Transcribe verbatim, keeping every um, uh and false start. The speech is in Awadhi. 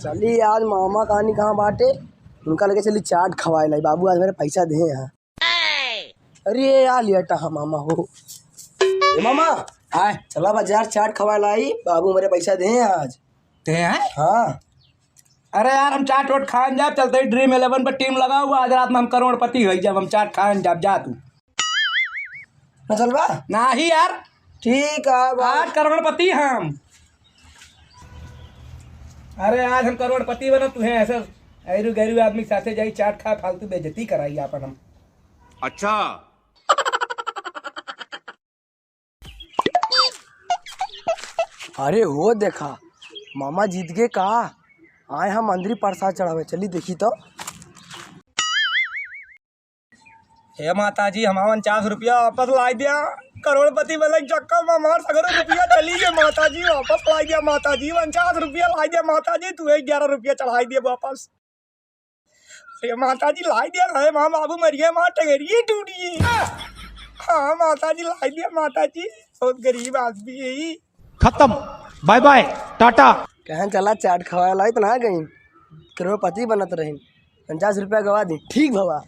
चली आज मामा कहानी कहाँ बाटे, उनका लगे चली चाट खवाए लाई। बाबू आज मेरे पैसा दे हैं। अरे आ लिया टहा मामा हो। ए मामा, आए। चला बाजार चाट खवाए लाई, बाबू मेरे पैसा दे हैं आज। दे हैं? हाँ। अरे यार, हम चाट वाट खान जाब, चलते ही ड्रीम इलेवन पर टीम लगा हुआ, आज रात में हम करोड़पति हो जाब, हम चाट खान जाब, जा तू। ना चलबा? नाही यार। ठीक है, बाय। आज करोड़पति हम। अरे आज हम करोड़पति बनब, तुहे ऐसे ऐरू गैरू आदमी के साथे जाई चाट खा, फालतू बेइज्जती कराई आपन हम। अच्छा। अरे हो देखा, मामा जीत गए का? आए हम अंदरी प्रसाद चढ़ावे, चली देखी तो। हे माता जी, हमारा उनचास रुपया वापस लाई दिया। करोड़पति बने के चक्कर में हमार सगरो रुपया चली गए। माता जी, वापस लाई दिया माता जी, उनचास रुपया लाई दिया माता जी, तू एक ग्यारह रुपया चढ़ाई दिया वापस। अरे माता जी, लाई दिया, अरे माँ बाबू मरिए, माँ टंगरिए टूटिए। हाँ माता जी, लाई दिया माता जी, बहुत गरीब आदमी है। खत्म, बाय बाय, टाटा। कहन चला चाट खवाए लाई तो ना गई, करोड़पति बनत रही, पचास रुपया गवा दी। ठीक भवा।